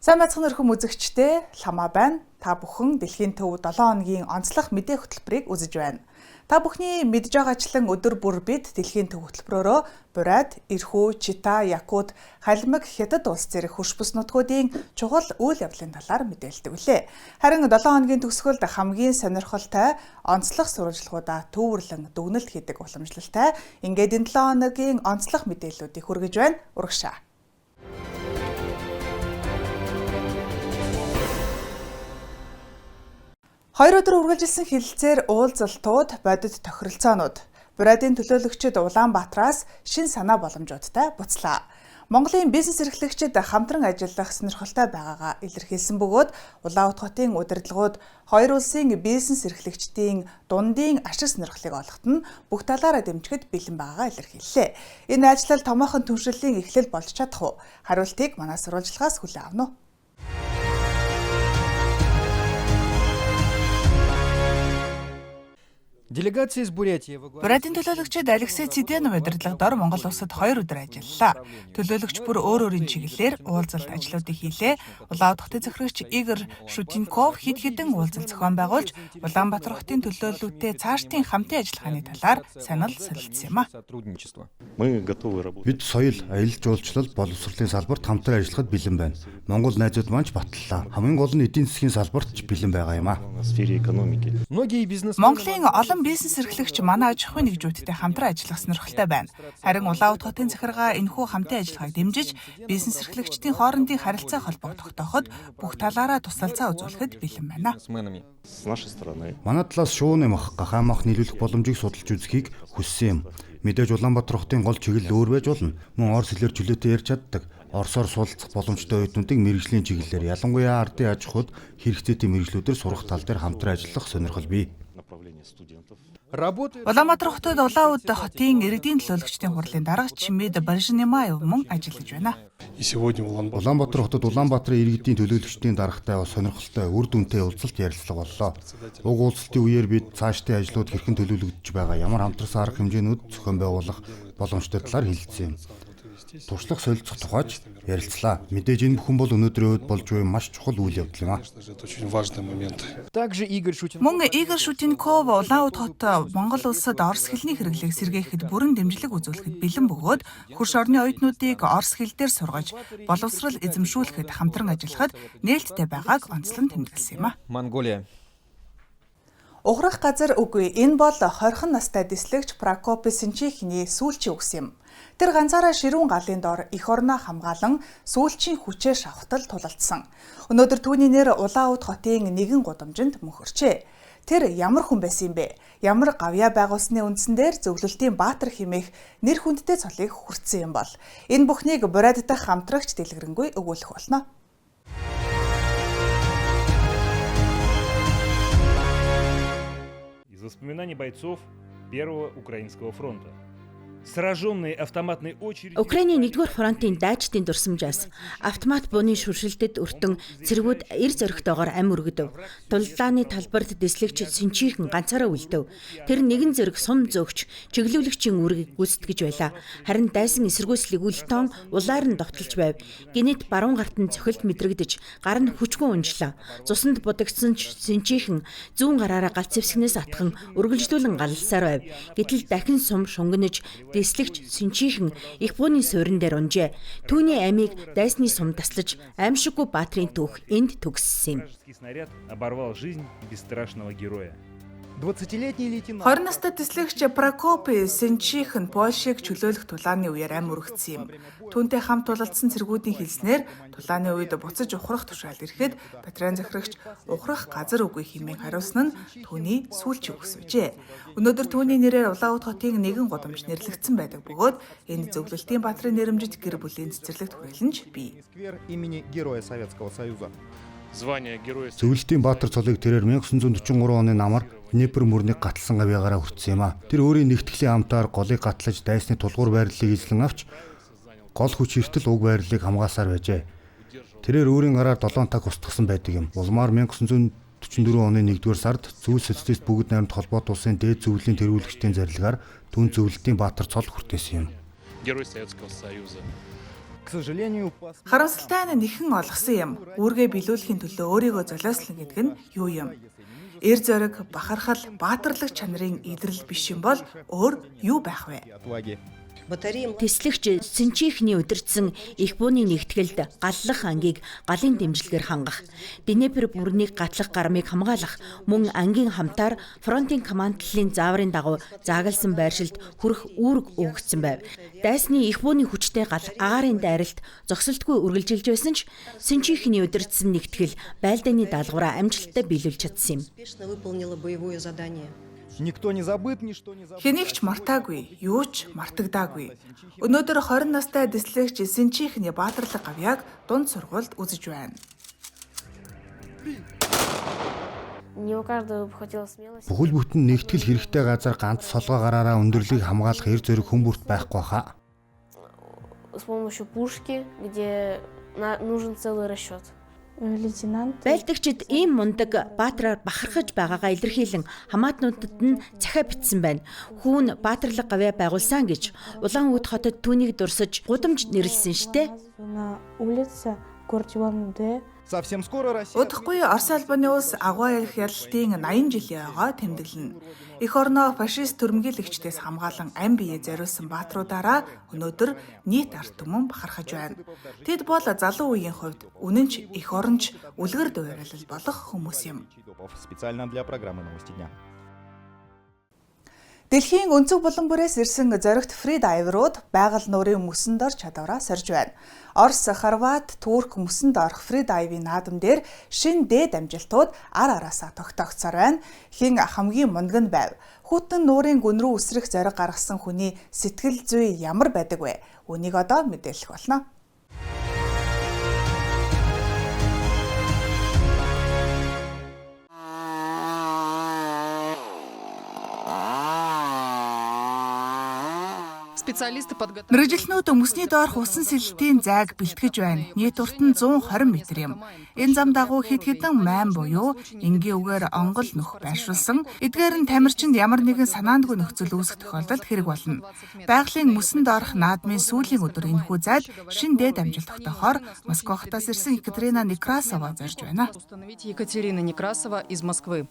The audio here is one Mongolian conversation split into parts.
Сайн байцгаана өрхөм үзэгчдээ, Ламаа байна. Та бүхэн Дэлхийн төв 7 хоногийн онцлог мэдээ хөтөлбөрийг үзэж байна. Та бүхний мэдж байгаачлан өдөр бүр бид Дэлхийн төв хөтөлбөрөөрөө Бурайд, Эрхүү, Чита, Якут, Халимаг, Хятад улс зэрэг хөрш бүс нутгуудын чухал үйл явдлын талаар мэдээлдэг үлээ. Харин 7 хоногийн төгсгөлд хамгийн сонирхолтой онцлог сурвалжлагуудаа төвөрлөн дүгнэлт хийдэг уламжлалтай. Ингээд энэ 7 хоногийн онцлог мэдээллүүдийг хүргэж байна. Урагшаа. Хоёр өдөр үргэлжилсэн хэлэлцээр уулзалтууд, бодит тохиролцоонууд Бурайдын төлөөлөгчид Улаанбаатараас шин санаа боломжуудтай буцлаа. Монголын бизнес эрхлэгчид хамтран ажиллах сонирхолтой байгаагаа илэрхийлсэн бөгөөд Улаанбаатар хотын удирдлагууд хоёр улсын бизнес эрхлэгчдийн дундын ашиг сонирхлыг олоход нь бүх талаараа дэмжихэд бэлэн байгаагаа илэрхийллээ. Энэ ажиллал томоохон түншлэлийн эхлэл болж чадах уу? Хариултыг манай сурвалжлагаас хүлээн авна уу? Делегация из Бурятии во главе Бурайдын төлөөлөгчид Алексей Цыденов удирдлага дор Монгол улсад 2 өдөр ажиллалаа. Төлөөлөгч бүр өөр өөрийн чиглэлээр уулзалт ажлуудыг хийлээ. Улаанбаатар хотын захирагч Игорь Шутенков хэд хэдэн уулзалт зохион байгуулж Улаанбаатар хотын төлөөллүүтэй цаашдын хамтын ажиллагааны талаар санал солилцсон юм а. сотрудничества. Мы готовы работать. Бид соёл, аялал жуулчлал, боловсролын салбарт хамтран ажиллахад бэлэн байна. Монгол найзууд маань ч баталлаа. Хамгийн гол нь эдийн засгийн салбарт ч бэлэн байгаа юм а. В сфере экономики. Многие бизнесмены Монголын олон бизнес эрхлэгч манай аж ахуйн нэгжүүдтэй хамтран ажиллах сонирхолтой байна. Харин Улаанбаатар хотын захиргаа энэхүү хамтын ажиллагааг дэмжиж, бизнес эрхлэгчдийн хоорондын харилцаа холбоог тогтооход бүх талаараа тусалцаа үзүүлэхэд бэлэн байна. бизнесменами. С нашей стороны Манай талаас шууны мах, гахаа мах нийлүүлэх боломжийг судалж үзэхийг хүссэн юм. Мэдээж Улаанбаатар хотын гол чиглэл өөр байж болно. Мөн орос хэлээр чөлөөтэй ярьж чаддаг. Оросоор суралцах боломжтой оюутнуудыг мэргэжлийн чиглэлээр, ялангуяа ардын аж ахуйд хэрэгцээтэй мэргэжлүүдээр сурах тал дээр хамтран ажиллах сонирхол бий. направление студентов. Работает Улаанбаатар хотод Улаан-Удэ хотын иргэдийн төлөөлөгчдийн хурлын дарга Чимэд Баржнимаев мөн ажиллаж байна. И сегодня в Улан-Баторе Улаанбаатар хотод Улаанбаатарын иргэдийн төлөөлөгчдийн даргатай сонирхолтой үр дүнтэй уулзалт ярилцлага боллоо. Уг уулзалтын үеэр бид цаашдын ажлууд хэрхэн төлөвлөгдөж байгаа, ямар хамтарсан арга хэмжээнүүд зохион байгуулах боломжтой талаар хэлэлцсэн юм. Туршлага солилцох тухайч ярилцлаа. Мэдээж энэ бүхэн бол өнөөдрийн үед болж буй маш чухал үйл явдал юм а. Конечно же, это очень важные моменты. также Игорь Шутенков. Мөн Игорь Шутенков Улаан-Удэ хот Монгол улсад орос хэлний хэрэглээг сэргээхэд бүрэн дэмжлэг үзүүлэхэд бэлэн бөгөөд хөрш орны оюутнуудыг орос хэл дээр сургаж, боловсрол эзэмшүүлэхэд хамтран ажиллахад нээлттэй байгааг онцлон тэмдэглэсэн юм а. Монголия. Ухрах газар үгүй. Энэ бол 20 настай дислэгч Прокопи Сенчихний сүүлчийн үгс юм. Тэр ганцаараа ширүүн галын дор эх орноо хамгаалан сүүлчийн хүчээр шавхтал тулалдсан. Өнөөдөр түүний нэр Улаан-Удэ хотын нэгэн гудамжинд мөнхөрчээ. Тэр ямар хүн байсан юм бэ? Ямар гавьяа байгуулсны үндсэн дээр зөвлөлтийн баатар хэмээх нэр хүндтэй цолыг хүртсэн юм бол. Энэ бүхнийг Бурайд дахь хамтрагч дэлгэрэнгүй өгүүлэх болно. Из воспоминаний бойцов Первого Украинского фронта. Сраженные автоматной очередью... Украины 1-р фронтын дайчдын дурсамжаас автомат бууны шүршилтэд өртөн цэргүүд эр зоригтойгоор ам өргөдөв. Туллааны талбарт дэслэгч Сэнчийхэн ганцаараа үлдэв. Тэр нэгэн зэрэг сум зөөгч, чиглүүлэгчийн үүргийг гүйцэтгэж байлаа. Харин дайсан эсэргүүцлийг үл тоон улаар нь довтолж байв. Гэнэт баруун гарт нь цохилт мэдрэгдэж, гар нь хүчгүй унжлаа. Цуснд будагдсан ч Сэнчийхэн зүүн гараараа галц зэвсгнээс атхан үргэлжлүүлэн галалсаар байв. Гэтэл дахин сум шунгинаж дэслэгч Сэнчийхэн их бууны суурин дээр унжээ. Түүний амийг дайсны сум таслаж аимшиггүй баатрын түүх энд төгссөн юм. Вражеский снаряд оборвал жизнь бесстрашного героя. 20-летний лейтенант 20 настай тэслэгч Прокопи Сенчихэн Польшийг чөлөөлөх тулааны үеэр ам өргөцсөн юм. Түүнтэй хамт тулалдсан цэргүүдийн хэлснээр тулааны үед буцаж ухрах тушаал ирэхэд батарейн захирагч ухрах газар үгүй хэмээн хариулсан нь түүний сүүлчийн үгс байжээ. Өнөөдөр түүний нэрээр Улаан-Удэ хотын нэгэн гудамж нэрлэгдсэн байдаг бөгөөд энд зөвлөлтийн баатрын нэрэмжит гэр бүлийн цэцэрлэгт хүрээлэн ч бий. Сквер имени Героя Советского Союза. Звание героя... Зөвлөлтийн баатар цолыг тэрээр 1943 оны намар Днепр мөрнийг гатлсан гавьяагаараа хүртсэн юм а. Тэр өөрийн нэгтгэлийн амтаар голыг гатлаж дайсны тулгуур байрлалыг эзлэн авч гол хүч эртэл уг байрлалыг хамгаалсаар байжээ. Тэрээр өөрийн гараар 7 таг устгасан байдаг юм. Улмаар 1944 оны 1-р сард Зүйл социалист бүгд найрамд холбоот улсын дээд зөвлөлийн тэргүүлэгчдийн зарилгаар түн зөвлөлтийн баатар цол хүртээсэн юм. Герой Советского Союза. К сожалению, по Харамсалтай нь нэхэн олгосон юм. Үүргээ биелүүлэхийн төлөө өөрийгөө золиослон гэдэг нь юу юм? Эр зориг, бахархал, баатарлаг чанарын идрэл биш юм бол өөр юу байх вэ? отваги. Тэслэгч Сэнчийнхний удирдсан их бууны нэгтгэлд галлах ангийг галын дэмжлэгээр хангах, Днепр бүрнийг гатлах гармыг хамгаалах, мөн ангийн хамтаар фронтын командлалын зааврын дагуу заагалсан байршилд хүрэх үүрэг өгөгдсөн байв. Дайсны их бууны хүчтэй гал агаарын дайралт зогсолтгүй үргэлжилж байсан ч Сэнчийнхний удирдсан нэгтгэл байлдааны даалгавраа амжилттай биелүүлж чадсан юм. Успешно выполнила боевое задание. Никто не забыт, ничто не забыто. Хэнийг ч мартаагүй, юу ч мартагдаагүй. Өнөөдөр 20 настай дэслэгч Сэнчихний баатарлаг гавьяаг дунд сургуульд үзэж байна. Не у каждого бы хватило смелости. Бүхэл бүтэн нэгтгэл хэрэгтэй газар ганц солгой гараараа өндөрлийг хамгаалах эр зориг хүн бүрт байхгүй хаа. С помощью пушки, где нужен целый расчет. Лейтенант Байлдагчид ийм мундаг баатраар бахархаж байгаагаа илэрхийлэн хамаатнуудад нь захиа бичсэн байна. Хүүн баатарлаг гавьяа байгуулсан гэж Улаан Үд хотод түүнийг дурсаж гудамж нэрлсэн штэ. на улице город Улан-Удэ. Совсем скоро Россия Удахгүй Орос улбаны улс агуу эрх ялалтын 80 жилийн ойгоо тэмдэглэнэ. Эх орноо фашист төрөмгийлэгчдээс хамгаалан амь биеэ зориулсан баатруудаараа өнөөдөр нийт ард түмэн бахархаж байна. Тэд бол залуу үеийн хувьд үнэн ч эх орон ч үлгэр дуурайл болох хүмүүс юм. Чидопов. Специально для программы «Новости дня». Дэлхийн өнцөг булан бүрээс ирсэн зоригт фридайверууд байгаль нуурын мөсөн дор чадвараа сорж байна. Орос, Хорват, Турк мөсөн доорх фридайвийн наадам дээр шин дээд амжилтууд ар араасаа тогтоогдсоор байна. Хэн хамгийн мундаг нь байв? Хүйтэн нуурын гүн рүү үсрэх зориг гаргасан хүний сэтгэл зүй ямар байдаг вэ? Үүнийг одоо мэдээлэх болно. Специалисты подготовили Мэргэжилтнүүд мөсний доорх усан сэлэлтийн зайг бэлтгэж байна. Нийт урт нь 120 метр юм. Энэ зам дагуу хэд хэдэн майн буюу энгийн үгээр онгол нөх байршуулсан. Эдгээр нь тамирчинд ямар нэгэн санаандгүй нөхцөл үүсэх тохиолдолд хэрэг болно. Байгалийн мөсөн доорх наадмын сүүлийн өдөр энэхүү зайд шин дээд амжилт тогтоохоор Москва хотоос ирсэн Екатерина Некрасова зорж байна. установить Екатерина Некрасова из Москвы.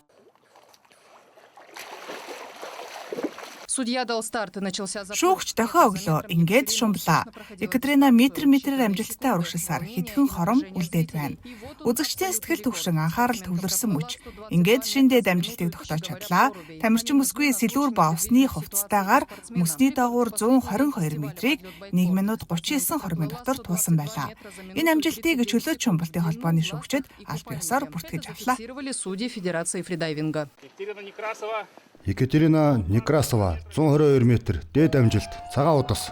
Судья дал старт и начался заплыв. Шүүгч дохио өглөө. Ингээд шумблаа. Екатерина метр метрээр амжилттай урагшилсаар хэдхэн хором үлдээд байна. Үзэгчдийн сэтгэл түгшин анхаарал төвлөрсөн мөч. Ингээд шин дээд амжилтыг тогтоож чадлаа. Тамирчин бүсгүй сэлүүр ба усны хувцастайгаар мөсний доогуур 122 метрийг 1 минут 39 хормын дотор туулсан байлаа. Энэ амжилтыг чөлөөт шумбалтын холбооны шүүгчид аль биесээр бүртгэж авлаа. Зафиксировали судьи Федерации фридайвинга. Екатерина Некрасова 122 метр дээд амжилт цагаан удас.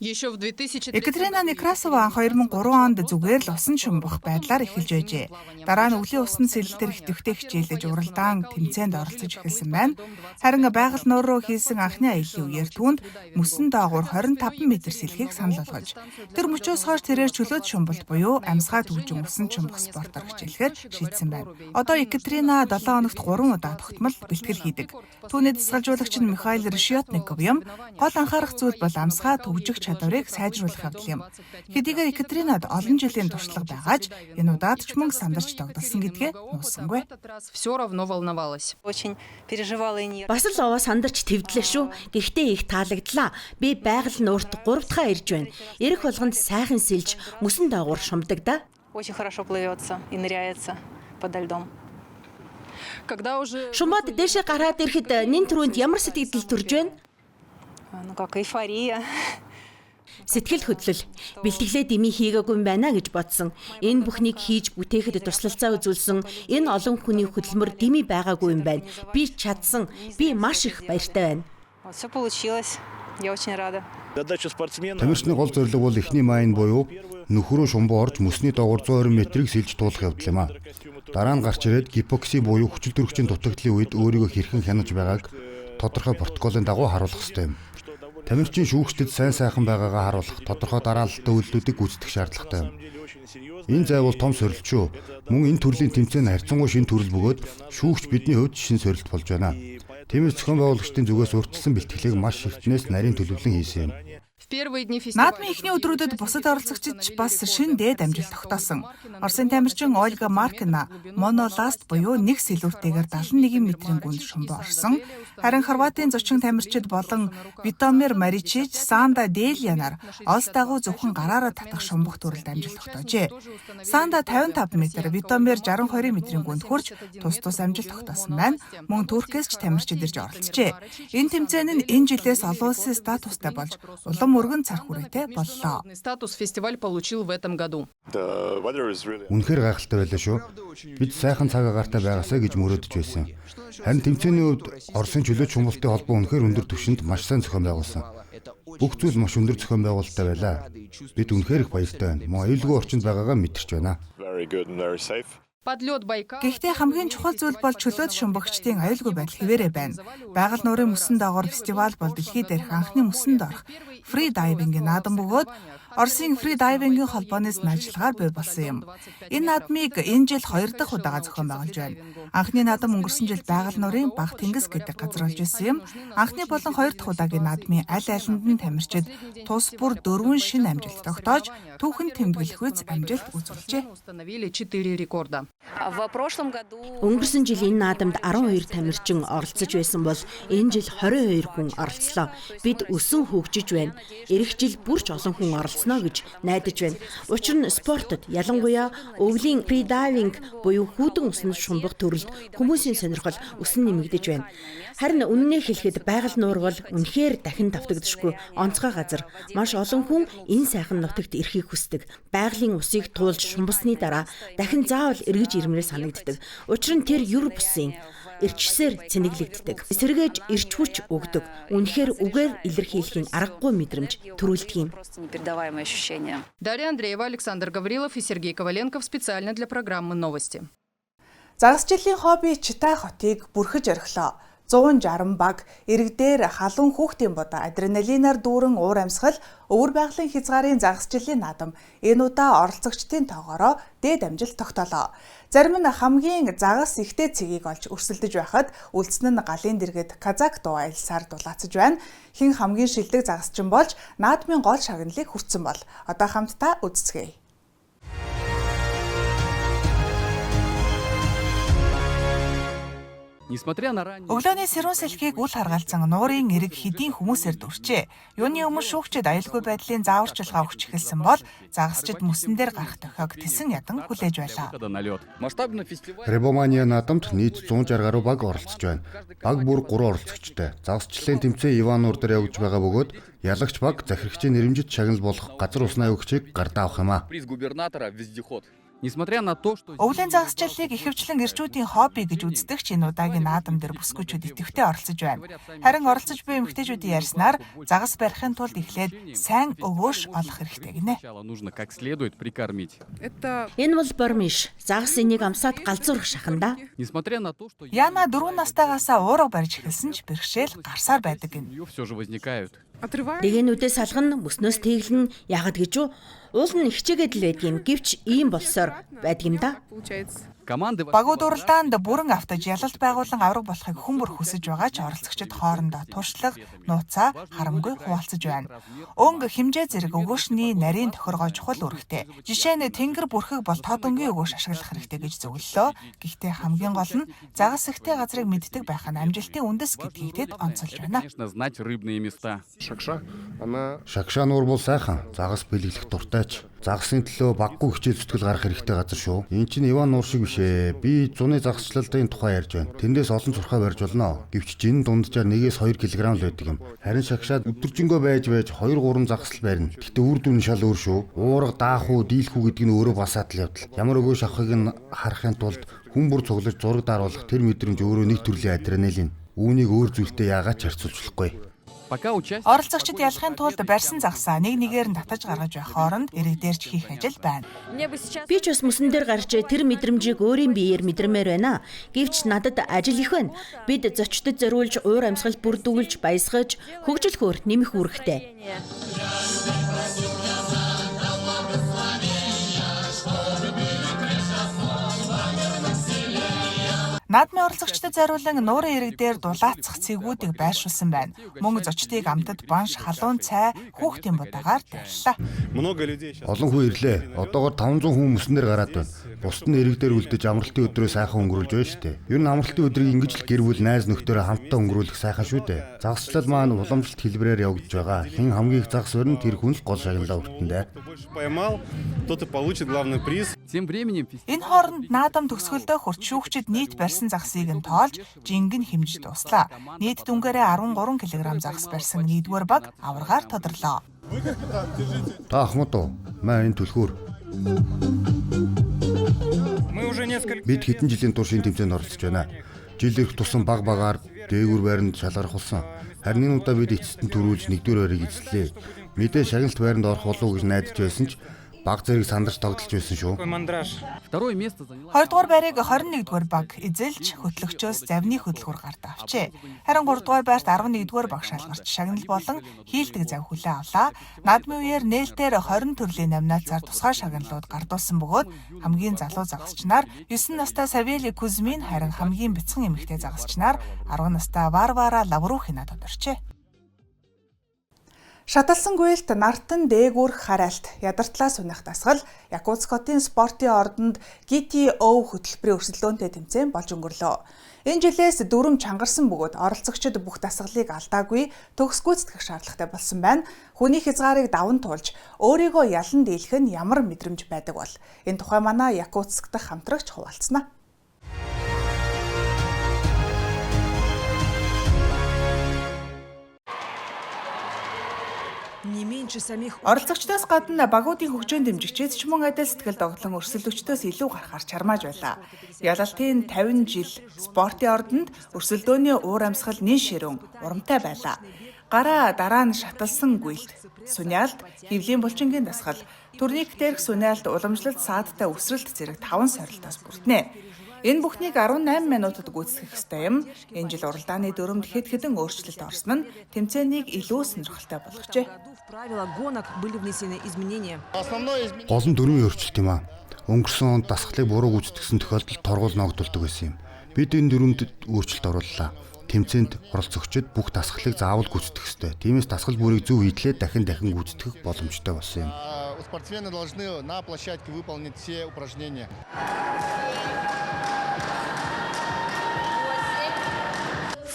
Еще в 2003 Екатерина Некрасова 2003 онд зүгээр л усан шумбах байдлаар эхэлж байжээ. Дараа нь өвлийн усан сэлэлтээр идэвхтэй хичээлж уралдаан тэмцээнд оролцож эхэлсэн байна. Харин байгаль нуур руу хийсэн анхны аяллаа үеэр түүнд мөсөн доогуур 25 метр сэлхийг санал болгож, тэр мөчөөс хойш тэрээр чөлөөт шумбалт буюу амьсгаа түгжин усан шумбах спортоор хичээлэхээр шийдсэн байна. Одоо Екатерина 7 хоногт 3 удаа тогтмол бэлтгэл хийдэг. Түүний дасгалжуулагч нь Михаил Решетников юм. Гол анхаарах зүйл бол амьсгаа түгжих чадварыг сайжруулах явдал юм. Хэдийгээр Екатеринад олон жилийн туршлага байгаа ч энэ удаад ч мөн сандарч догдолсон гэдгээ нуусангүй. В этот раз все равно волновалась. Очень переживала и нервничала. Бас л овоо сандарч твдлээ шүү. Гэхдээ их таалагдлаа. Би байгаль нуурт 3 дахь ирж байна. Ирэх болгонд сайхан сэлж мөсөн доогуур шумдаг да. Очень хорошо плывется и ныряется подо льдом. Когда уже Шумбаад дээшээ гараад ирэхэд нин түрүүнд ямар сэтгэл төрж байна? Ну как, эйфория. Сэтгэл хөдлөл, бэлтгэлээ дэмий хийгээгүй юм байна гэж бодсон. Энэ бүхнийг хийж бүтээхэд туслалцаа үзүүлсэн энэ олон хүний хөдөлмөр дэмий байгаагүй юм байна. Би чадсан. Би маш их баяртай байна. Вот, все получилось. Я очень рада. Задача спортсмена... Тамирчны гол зорилго бол эхний майн буюу нөхрөө шумбуу орж мөсний доогуур 120 метрийг сэлж туулах явдал юм а. Дараа нь гарч ирээд гипокси буюу хүчил төрөгчийн дутагдлын үед өөрийгөө хэрхэн хянаж байгааг тодорхой протоколын дагуу харуулах ёстой юм. Тамирчин шүүгчдэд сайн сайхан байгаагаа харуулах тодорхой дараалалтай үйлдэлүүдийг гүйцэтгэх шаардлагатай юм. Энэ зай бол том сорилт шүү. Мөн энэ төрлийн тэмцээн харьцангуй шинэ төрөл бөгөөд шүүгч бидний хувьд шинэ сорилт болж байна. Тиймээс зохион байгуулагчдын зүгээс урьдчилсан бэлтгэлийг маш эртнээс нарийн төлөвлөн хийсэн юм. В первые дни фестиваля Наадмын эхний өдрүүдэд бусад оролцогчид ч бас шинэ дээд амжилт тогтоосон. Оросын тамирчин Ольга Маркина моноласт буюу нэг сэлүүртэйгээр 71 метрийн гүнд шумбаа орсон. Харин Хорватын зочин тамирчид болон Витомир Маричич, Санда Делянаар олс дагуу зөвхөн гараараа татах шумбах төрөлд амжилт тогтоожээ. Санда 55 метр, Витомир 62 метрийн гүнд хүрч тус тус амжилт тогтоосон байна. Мөн Туркээс ч тамирчид ирж оролцжээ. Энэ тэмцээн нь энэ жилээс олон улсын статустай болж улам өргөн цар хүрээтэй боллоо. Статус фестиваль получил в этом году. Үнэхээр гайхалтай байлаа шүү. Бид сайхан цаг агаартай байгаасай гэж мөрөөдөж байсан. Харин тэмцээний хувьд Оросын чөлөөт шумбалтын холбоо үнэхээр өндөр түвшинд маш сайн зохион байгуулсан. Бүх зүйл маш өндөр зохион байгуулалттай байлаа. Бид үнэхээр их баяртай байна. Мөн аюулгүй орчинд байгаагаа мэдэрч байна. Подлет Байкала. Гэхдээ хамгийн чухал зүйл бол чөлөөт шумбагчдын аюулгүй байдал хэвээрээ байна. Байгаль нуурын мөсөн доогоор фестивал бол дэлхий дээрх анхны мөсөнд орох фри дайвингийн наадам бөгөөд Оросын фри дайвингийн холбооны ажиллагаар бий болсон юм. Энэ наадмыг энэ жил хоёр дахь удаага зохион байгуулж байна. Анхны наадам өнгөрсөн жил байгаль нуурын Баг тэнгис гэдэг газар болж исэн юм. Анхны болон хоёр дахь удаагийн наадмын аль алинд нь тамирчид тус бүр дөрвөн шинэ амжилт тогтоож түүхэн тэмдэглэхүйц амжилт үзүүлжээ. Установили 4 рекорда. В прошлом году Өнгөрсөн жил энэ наадамд 12 тамирчин оролцож байсан бол энэ жил 22 хүн оролцлоо. Бид өсөн хөгжиж байна. Ирэх жил бүр ч олон хүн оролцоно гэж найдаж байна. Учир нь спортод ялангуяа өвлийн фридайвинг буюу хүүдэн усанд шумбах төрөлд хүмүүсийн сонирхол өсөн нэмэгдэж байна. Харин үнэнээ хэлэхэд байгаль нуур бол үнэхээр дахин давтагдашгүй онцгой газар. Маш олон хүн энэ сайхан нутагт ирэхийг хүсдэг. Байгалийн усыг туулж шумбасны дараа дахин заавал эргэж ирмээр санагддаг. Учир нь тэр юр бусын эрчсээр цэнэглэгддэг. Сэргээж эрч хүч өгдөг. Үнэхээр үгээр илэрхийлэхийн аргагүй мэдрэмж төрүүлдэг юм. просто непередаваемое ощущение. Дарья Андреева, Александр Гаврилов и Сергей Коваленков специально для программы «Новости». Загас жилийн хобби Чита хотыг бүрхэж орхилоо. 160 баг ирэг дээр халуун хүүхдийн будаа адреналинаар дүүрэн уур амьсгал өвөр байгалийн хязгаарын загас жилийн наадам энэ удаа оролцогчдын тоогоороо дээд амжилт тогтоолоо. Зарим нь хамгийн загас ихтэй цэгийг олж өрсөлдөж байхад үлдсэн нь галын дэргэд казак дуу аялсаар дулаацаж байна. Хэн хамгийн шилдэг загасчин болж наадмын гол шагналыг хүртсэн бол одоо хамтдаа үзцгээе. Несмотря на ранние... Өглөөний сэрүүн салхийг үл харгалзан нуурын эрэг хэдийн хүмүүсээр дүрчээ. Юуны өмнө шүүгчид аюулгүй байдлын зааварчилгаа өгч эхэлсэн бол загасчид мөсөн дээр гарах дохиог тэсэн ядан хүлээж байлаа. выхода на лед. Масштабный фестиваль... Ребомания наадамд нийт 160 гаруй баг оролцож байна. Баг бүр 3 оролцогчтой. Загасчлалын тэмцээн Иван нуур дээр явагдаж байгаа бөгөөд ялагч баг захирагчийн нэрэмжит шагнал болох газар усны авигчийг гардаа авах юм а. Приз губернатора вездеход. Несмотря на то, что... Өвлийн загасчлалыг ихэвчлэн эрчүүдийн хобби гэж үздэг ч энэ удаагийн наадам дээр бүсгүйчүүд идэвхтэй оролцож байна. Харин оролцож буй эмэгтэйчүүдийн ярьснаар загас барихын тулд эхлээд сайн өгөөш олох хэрэгтэй гинэ. Сначала нужно как следует прикормить. Энэ бол бормиш. Загас энийг амсаад галзуурах шахан да. Несмотря на то, что... Яна 4 настайгаасаа уурга барьж эхэлсэн ч бэрхшээл гарсаар байдаг гинэ. Ее все же возникают. Дэгэнүүдээ салгана, мөснөөс тэглэн яагаад гэж юу? Уул нь хичээгээд л байдаг юм. Гэвч ийм болсоор байдаг юм да. Команды... Багууд уралдаанд бүрэн автаж ялалт байгуулан авраг болохыг хүн бүр хүсэж байгаа ч оролцогчид хоорондоо туршлага, нууцаа харамгүй хуваалцаж байна. Өнгө хэмжээ зэрэг өгөөшний нарийн тохиргоо чухал үүрэгтэй. Жишээ нь тэнгэр бүрхэг бол тод өнгийн өгөөш ашиглах хэрэгтэй гэж зөвлөлөө. Гэхдээ хамгийн гол нь загас ихтэй газрыг мэддэг байх нь амжилтын үндэс гэдгийг тэд онцолж байна. Конечно, знать рыбные места. Шакша, она Шагшаа нуур бол сайхан. Загас бэлэглэх дуртайч. Загасын төлөө баггүй хичээл зүтгэл гарах хэрэгтэй газар шүү. Энд чинь Иван нуур шиг биш ээ. Би зуны загасчлалтын тухай ярьж байна. Тэндээс олон сурхаа барьж болно. Гэвч жин дунджаар 1-2 кг л байдаг юм. Харин шагшаад өдөржингөө байж байж 2 3 загасл барина. Гэхдээ үр дүн нь шал өөр шүү. Уурга даах уу, дийлэх үү гэдэг нь өөрөө бас адал явдал. Ямар өгөөш авахыг нь харахын тулд хүн бүр цуглаж зураг даруулах тэр мэдрэмж өөрөө нэг төрлийн адреналин. Үүнийг өөр зүйлтэй яагаад ч харьцуулж болохгүй. Пока участники... Оролцогчид ялахын тулд барьсан загсаа нэг нэгээр нь татаж гаргаж байх хооронд эрэг дээрч хийх ажил байна. Би ч бас мөсөн дээр гарч тэр мэдрэмжийг өөрийн биеэр мэдрэмээр байна. Гэвч надад ажил их байна. Бид зочдод зориулж уур амьсгал бүрдүүлж, баясгаж, хөгжил хөөр нэмэх үүрэгтэй. Наадмын оролцогчдод зориулан нуурын эрэг дээр дулаацах цэгүүдийг байршуулсан байна. Мөн зочдыг амтад банш, халуун цай, хүүхдийн будаагаар дайллаа. Олон хүн ирлээ. Одоогоор 500 хүн мөсөн дээр гараад байна. Бусд нь эрэг дээр үлдэж амралтын өдрөө сайхан өнгөрүүлж байна шүү дээ. Ер нь амралтын өдрийг ингэж л гэр бүл найз нөхдөөрөө хамтдаа өнгөрүүлэх сайхан шүү дээ. Загасчлал маань уламжлалт хэлбэрээр явагдаж байгаа. Хэн хамгийн их загас өрнө тэр хүн л гол шагналаа хүртэн дээ. Поймал, тот и получит главный приз. Тем временем Энэ хооронд наадам төгсгөлдөө хурц шүүгчид нийт барьсан загсыг нь тоолж жингэн хэмжиж дуслаа. Нийт дүнгээрээ 13 кг загас барьсан нэгдүгээр баг аваргаар тодорлоо. Та ахмад уу? Маа энэ түлхүүр. Бид хэдэн жилийн турш энэ тэмцээнд оролцож байна. Жил ирэх тусам баг багаар дээгүүр байранд шалгарах болсон. Харин энэ удаа бид эцэст нь түрүүлж нэгдүгээр байрыг эзэллээ. Мэдээ шагналт байранд орох болов уу гэж найдаж байсан ч баг зэрэг сандарч тогтолж байсан шүү. Второе место заняла Хоёрдугаар байрыг 21-р баг эзэлж хөтлөгчөөс завны хөдөлгүүр гарт авчээ. Харин 3 дугаар байрт 11-р баг шалгарч шагнал болон хийлдэг зав хүлээн авлаа. Наадмын үеэр нээлтээр 20 төрлийн номинацаар тусгай шагналууд гардуулсан бөгөөд хамгийн залуу загасч нар 9 настай Савели Кузьмин, харин хамгийн бяцхан эмэгтэй загасч нар 10 настай Варвара Лаврухина тодорчээ. Шаталсан гүйлт нартан дээгүүр харайлт ядартлаа суних дасгал Якутск хотын спортын ордонд GTO хөтөлбөрийн өрсөлдөөнтэй тэмцээн болж өнгөрлөө. Энэ жилээс дүрм чангарсан бөгөөд оролцогчид бүх дасгалыг алдаагүй төгс гүйцэтгэх шаардлагатай болсон байна. Хүний хязгаарыг даван туулж өөрийгөө ялан дийлэх нь ямар мэдрэмж байдаг бол? Энэ тухай манай Якутск дахь хамтрагч хуваалцсана. Оролцогчдоос гадна багуудын хөгжөөн дэмжигчид ч мөн адил сэтгэл догдлон өрсөлдөгчдөөс илүү гарахаар чармааж байлаа. Ялалтын 50 жил спортын ордонд өрсөлдөөний уур амьсгал нэн ширүүн урамтай байлаа. Гараа дараа нь шаталсан гүйлт, суниалт, хөвлийн булчингийн дасгал, турник дээрх суниалт, уламжлалт саадтай өсрэлт зэрэг 5 сорилтоос бүрднэ. Энэ бүхнийг 18 минутад гүйцэтгэх ёстой юм. Энэ жил уралдааны дүрмэнд хэд хэдэн өөрчлөлт орсон нь тэмцээнийг илүү сонирхолтой болгожээ. Гол нь дүрмийн өөрчлөлт юм аа. Өнгөрсөн онд дасгалыг буруу гүйцэтгэсэн тохиолдолд торгуул ногдуулдаг байсан юм. Бид энэ дүрмэнд өөрчлөлт орууллаа. Тэмцээнд оролцогчид бүх дасгалыг заавал гүйцэтгэх ёстой. Тиймээс дасгал бүрийг зөв хийдлээ дахин дахин гүйцэтгэх боломжтой болсон юм. Спортсмены должны на площадке выполнить все упражнения.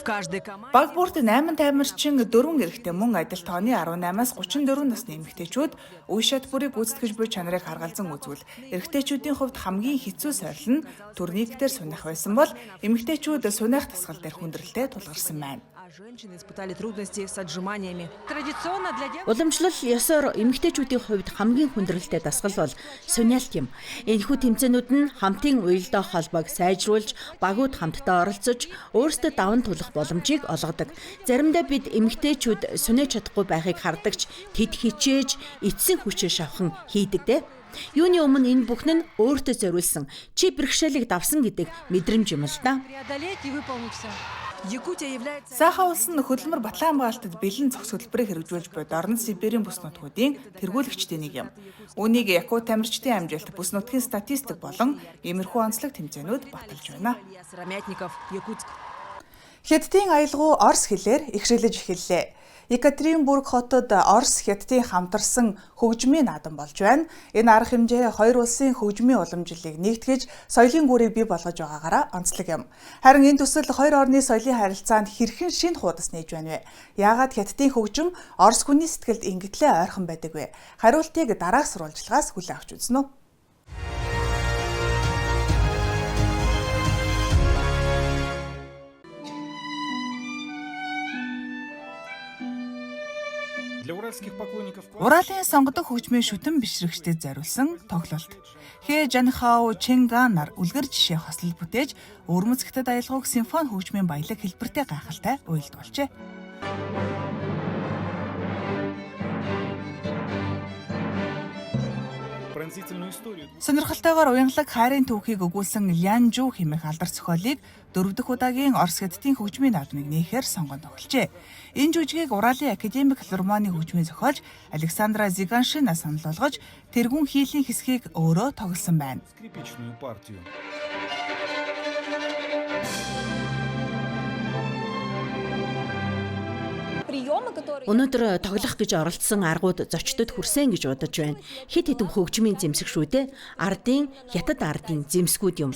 Баг бүрт 8 тамирчин 4 эрэгтэй мөн адил тооны 18-аас 34 насны эмэгтэйчүүд үе шат бүрийг гүйцэтгэж буй чанарыг харгалзан үзвэл эрэгтэйчүүдийн хувьд хамгийн хэцүү сорил нь турник дээр суних байсан бол эмэгтэйчүүд суних дасгал дээр хүндрэлтэй тулгарсан байна. Женщины испытали трудности с отжиманиями. Уламжлал ёсоор эмэгтэйчүүдийн хувьд хамгийн хүндрэлтэй дасгал бол суниалт юм. Энэхүү тэмцээнүүд нь хамтын уялдаа холбоог сайжруулж, багууд хамтдаа оролцож, өөрсдөө даван тулах боломжийг олгодог. Заримдаа бид эмэгтэйчүүд суниж чадахгүй байхыг хардаг ч тэд хичээж, эцсийн хүчээ шавхан хийдэг дээ. Юуны өмнө энэ бүхэн нь өөртөө зориулсан чи бэрхшээлийг давсан гэдэг мэдрэмж юм л да. Саха улс нь хөдөлмөр батлан хамгаалтад бэлэн зохис хөтөлбөрийг хэрэгжүүлж буй Дорнод Сибирийн бүс нутгуудын тэргүүлэгчдийн нэг юм. Үүнийг Якут тамирчдын амжилт, бүс нутгийн статистик болон иймэрхүү онцлог тэмцээнүүд баталж байна. Хятадын аялгау Орос хэлээр ихшиглэж эхэллээ. Екатеринбург хотод Орос Хятадын хамтарсан хөгжмийн наадам болж байна. Энэ арга хэмжээ хоёр улсын хөгжмийн уламжлалыг нэгтгэж соёлын гүрийг бий болгож байгаагаараа онцлог юм. Харин энэ төсөл хоёр орны соёлын харилцаанд хэрхэн шинэ хуудас нээж байна вэ? Яагаад Хятадын хөгжим Орос хүний сэтгэлд ингэтлээ ойрхон байдаг вэ? Хариултыг дараах сурвалжлагаас хүлээн авч үзнэ үү? Уралын сонгодог хөгжмийн шүтэн бишрэгчдэд зориулсан тоглолт. Хэ Жанхао Ченган нар үлгэр жишээ хослол бүтээж өвөрмөц хятад аялгауг симфони хөгжмийн баялаг хэлбэртэй гайхалтай уялдуулжээ. Сонирхолтойгоор уянгалаг хайрын түүхийг өгүүлсэн Лянжу хэмээх алдар зохиолыг дөрөв дэх удаагийн Орос хятадын хөгжмийн наадмыг нээхээр сонгон тогложээ. Энэ жүжигийг Уралын академик филармоны хөгжмийн зохиолч Александра Зиганшина санал болгож тэргүүн хийлийн хэсгийг өөрөө тоглосон байна. Скрипичную партию. Өнөөдөр тоглох гэж оролцсон аргууд зочдод хүрсэн гэж бодож байна. Хэд хэдэн хөгжмийн зэмсэг шүү дээ. Ардын, хятад ардын зэмсгүүд юм.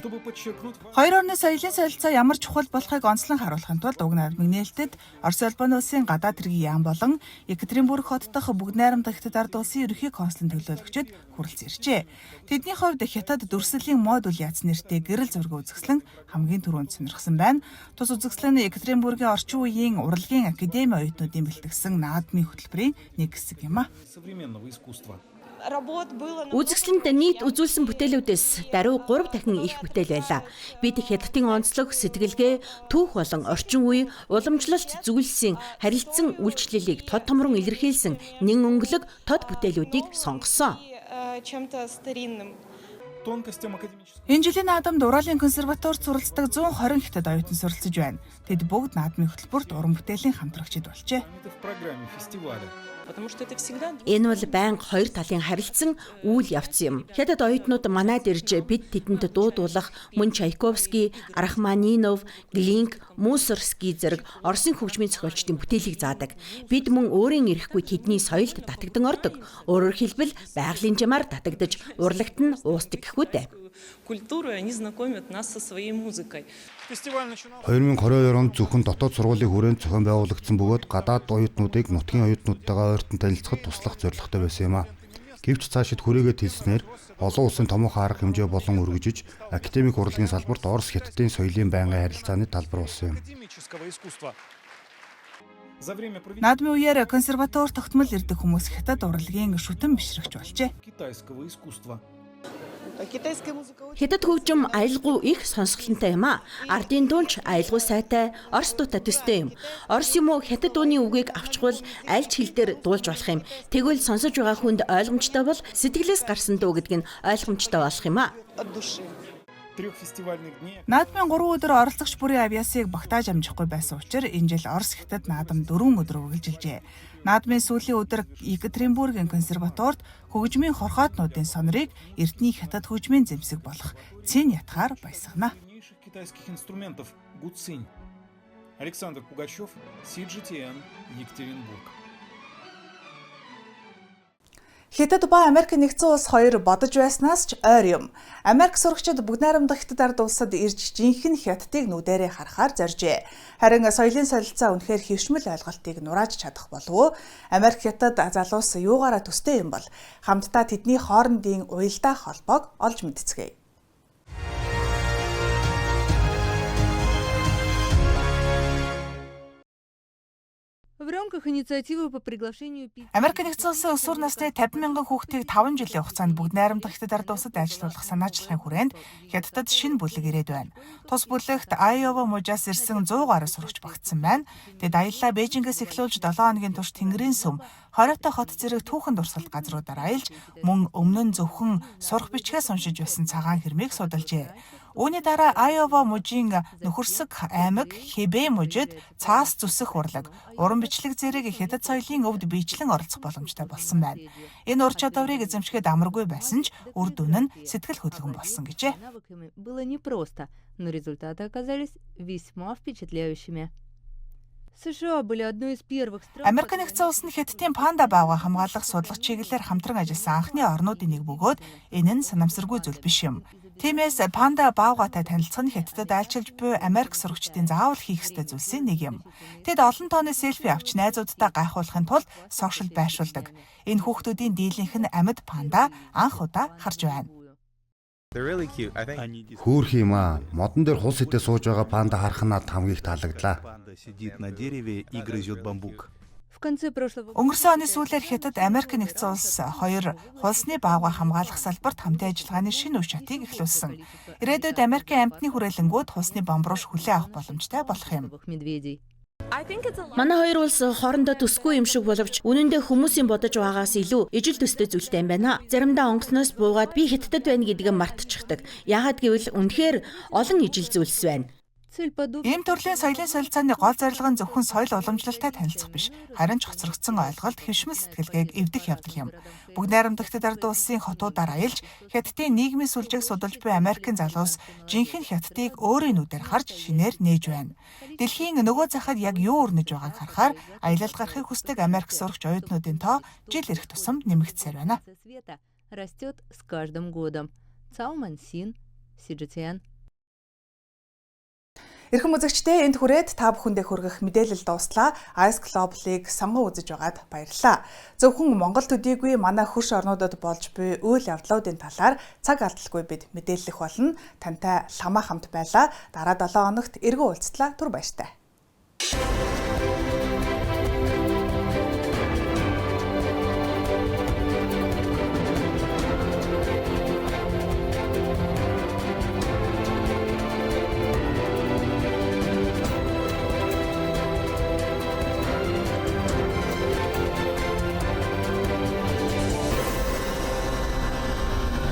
Хоёр орны соёлын солилцоо ямар чухал болохыг онцлон харуулахын тулд уг наадмыг нээлтэд Орос улбаны улсын гадаад хэргийн яам болон Екатеринбург хот дахь бүгд найрамдах Хятад ард улсын ерөнхий консулын төлөөлөгчид хүрэлцэн иржээ. Тэдний хувьд Хятад дүрслэлийн модуль яц нэртэй гэрэл зураг үзэсгэлэн хамгийн түрүүнд сонирхсан байна. Тус үзэсгэлэн нь Екатеринбургийн орчин үеийн урлагийн академи оюутнуудын бэлтгэсэн наадмын хөтөлбөрийн нэг хэсэг юм а. Үзэсгэлэнд нийт үзүүлсэн бүтээлүүдээс даруй 3 дахин их бүтээл байлаа. Бид Хятадын онцлог, сэтгэлгээ, түүх болон орчин үе, уламжлалт зүйлсийн харилцан үйлчлэлийг тод томрон илэрхийлсэн нэн өнгөлөг тод бүтээлүүдийг сонгосон. Энэ жилийн наадамд Уралын консерваторид суралцдаг 120 хятад оюутан суралцж байна. Тэд бүгд наадмын хөтөлбөрт уран бүтээлийн хамтрагчид болжээ. Энэ бол байнга хоёр талын харилцан үйл явц юм. Хятад оюутнууд манад ирж бид тэдэнд дуудуулах мөн Чайковский, Рахманинов, Глинк, Мусорский зэрэг Оросын хөгжмийн зохиолчдын бүтээлийг заадаг. Бид мөн өөрийн эрэхгүй тэдний соёлд татагдан ордог. Өөрөөр хэлбэл байгалийн жамаар татагдаж урлагт нь уусдаг гэхүү дээ. Культуру они знакомят нас со своей музыкой. 2022 онд зөвхөн дотоод сургуулийн хүрээнд зохион байгуулагдсан бөгөөд гадаад оюутнуудыг нутгийн оюутнуудтайгаа ойртон танилцахад туслах зорилготой байсан юм а. Гэвч цаашид хүрээгээ тэлснээр олон улсын томоохон арга хэмжээ болон өргөжиж академик урлагийн салбарт Орос Хятадын соёлын байнгын харилцааны талбар болсон юм. Наадмын үеэр консерватор тогтмол ирдэг хүмүүс хятад урлагийн шүтэн бишрэгч болжээ. Хятад хөгжим аялгау их сонсголонтой юм а. Ардын дуунч аялгау сайтай, Орос дуутай төстэй юм. Орос юм уу хятад дууны үгийг авчхвал аль ч хэл дээр дуулж болох юм. Тэгвэл сонсож байгаа хүнд ойлгомжтой бол сэтгэлээс гарсан дуу гэдэг нь ойлгомжтой болох юм а. Наадмын 3 өдөр оролцогч бүрийн авьяасыг багтааж амжихгүй байсан учраас энэ жил Орос Хятад наадам 4 өдөр үргэлжилжээ. Наадмын сүүлийн өдөр Екатеринбургийн консерваторид хөгжмийн хорхоотнуудын сонорыг эртний хятад хөгжмийн зэмсэг болох цэн ятгаар баясгана. Александр Пугачев, CGTN, Екатеринбург. Хятад ба Америк нэгдсэн улс хоёр бодож байснаас ч ойр юм. Америк сурагчид бүгд найрамдах Хятад ард улсад ирж жинхэнэ Хятадыг нүдэрээ харахаар зоржээ. Харин соёлын солилцоо үнэхээр хэвшмэл ойлголтыг нурааж чадах болов уу? Америк Хятад залуус юугаараа төстэй юм бол хамтдаа тэдний хоорондын уялдаа холбоог олж мэдцгээе. В рамках инициативы по приглашению Америк нэгдсэн улсын өсвөр насны 50 мянган хүүхдийг 5 жилийн хугацаанд бүгд найрамдах Хятад ард улсад ажилуулах санаачлагын хүрээнд Хятадд шинэ бүлэг ирээд байна. Тус бүлэгт Айова мужаас ирсэн 100 гаруй сурагч багтсан байна. Тэд аяллаа Бээжингээс эхлүүлж 7 хоногийн турш Тэнгэрийн сүм, 20 хот зэрэг түүхэн дурсгалт газруудаар аялж мөн өмнө нь зөвхөн сурах бичгээс уншиж байсан цагаан хэрмийг судалжээ. Үүний дараа Айова мужийн нөхөрсөг аймаг Хэбэй мужид цаас зүсэх урлаг, уран бичлэг зэрэг хятад соёлын өвд биечлэн оролцох боломжтой болсон байна. Энэ ур чадварыг эзэмшихэд амаргүй байсан ч үр дүн нь сэтгэл хөдөлгөн болсон гэжээ. Было непросто, но результаты оказались весьма впечатляющими. США были одной из первых стран. Америк нэгдсэн улс нь Хятадын панда баавгай хамгаалах судлах чиглэлээр хамтран ажилласан анхны орнуудын нэг бөгөөд энэ нь санамсаргүй зүйл биш юм. Тиймээс панда баавгайтай танилцах нь Хятадд айлчилж буй Америк сурагчдын заавал хийх ёстой зүйлсийн нэг юм. Тэд олон тооны селфи авч найзуудтай гайхуулахын тулд сошиал байршуулдаг. Энэ хүүхдүүдийн дийлэнх нь амьд панда анх удаа харж байна. Хөөрхий юм аа. Модон дээр хулс идэ сууж байгаа панда харах нь надад хамгийн их таалагдлаа. Сидит на дереве и грызет бамбук. В конце прошлого Өнгөрсөн оны сүүлээр Хятад, Америк нэгдсэн улс хоёр хулсны баавгай хамгаалах салбарт хамтын ажиллагааны шинэ үе шатыг эхлүүлсэн. Ирээдүйд Америкийн амьтны хүрээлэнгүүд хулсны бамбрууш хүлээн авах боломжтой болох юм. медведей. Манай хоёр улс хоорондоо төсгүй юм шиг боловч үнэн дээр хүмүүсийн бодож байгаагаас илүү ижил төстэй зүйлтэй юм байна. Заримдаа онгоцноос буугаад би Хятадд байна гэдгээ мартчихдаг. Яагаад гэвэл үнэхээр олон ижил зүйлс байна. Цель подобных Ийм төрлийн соёлын солилцооны гол зорилго нь зөвхөн соёл уламжлалтай танилцах биш, харин ч хоцрогдсон ойлголт, хэвшмэл сэтгэлгээг эвдэх явдал юм. Бүгд найрамдах Хятад улсын хотуудаар аялж, Хятадын нийгмийн сүлжээг судалж буй Америкийн залуус жинхэнэ Хятадыг өөрийн нүдээр харж шинээр нээж байна. Дэлхийн нөгөө захад яг юу өрнөж байгааг харахаар аялалд гарахыг хүсдэг Америк сурагч оюутнуудын тоо жил ирэх тусам нэмэгдсээр байна. Света растет с каждым годом. Цао Мансин, CGTN. Эрхэм үзэгчдээ, энд хүрээд та бүхэндээ хүргэх мэдээлэл дууслаа. Ice Global-ыг сонгон үзэж байгаад баярлалаа. Зөвхөн Монгол төдийгүй манай хөрш орнуудад болж буй үйл явдлуудын талаар цаг алдалгүй бид мэдээлэх болно. Тантай Ламаа хамт байлаа. Дараа 7 хоногт эргэн уулзтлаа. Түр баяртай.